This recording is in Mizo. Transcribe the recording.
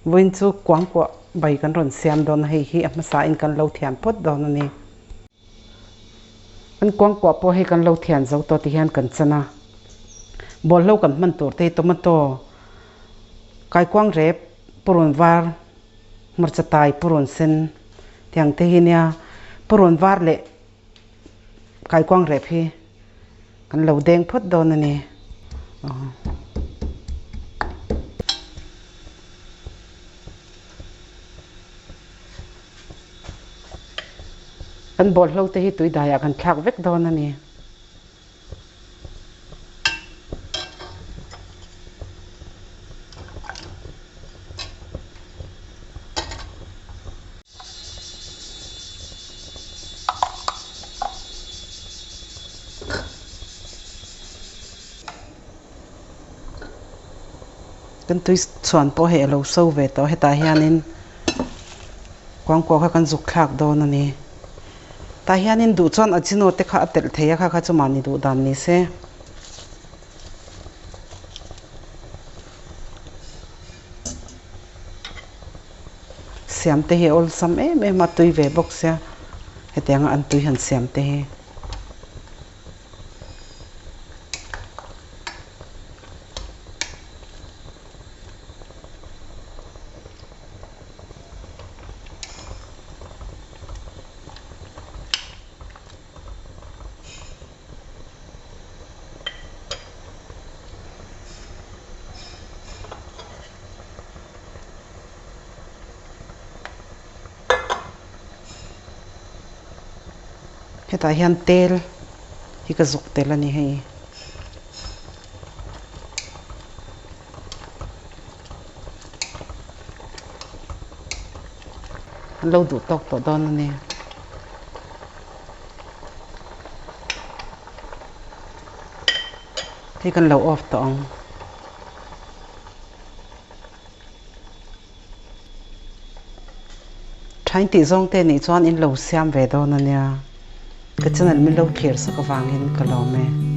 Vawiin chu kuangkuah bai kan rawn siam dawn a, hei hi a hmasa in kan lo thian phawt dawn a ni. Kan kuangkuah pawh hei kan lo thian zo tawh ti hian kan chan a, bawlhlo kan hman tur te hi tomato, kaikuang rep, purun var, hmarcha tai, purun sen tiang te hi nia purun var leh kaikuang rep hi kan lo deng phawt dawn a ni. Kan bawlhlo te hi tui daiah kan thlak vek dawn a ni. Kan tui chhuan pawh hei a lo so ve tawh hetah hianin kuangkuah kha kan zuk thlak dawn a ni. Tah hianin duh chuan ajino te kha a telh thei a kha kha chu mahni duh dan ni se. Siam te hi a awlsam em em a tui ve bawk sia hetianga an tui han siam te hi. Hetah hian tel hi ka zuk tel a ni hei. An lo duh tawk tawh dawn a ni. Hei kan lo off tawh ang. Thain tih zawng te nih chuan in lo siam ve dawn a nia. Ka channel min lo thlir sak avangin ka lawm e.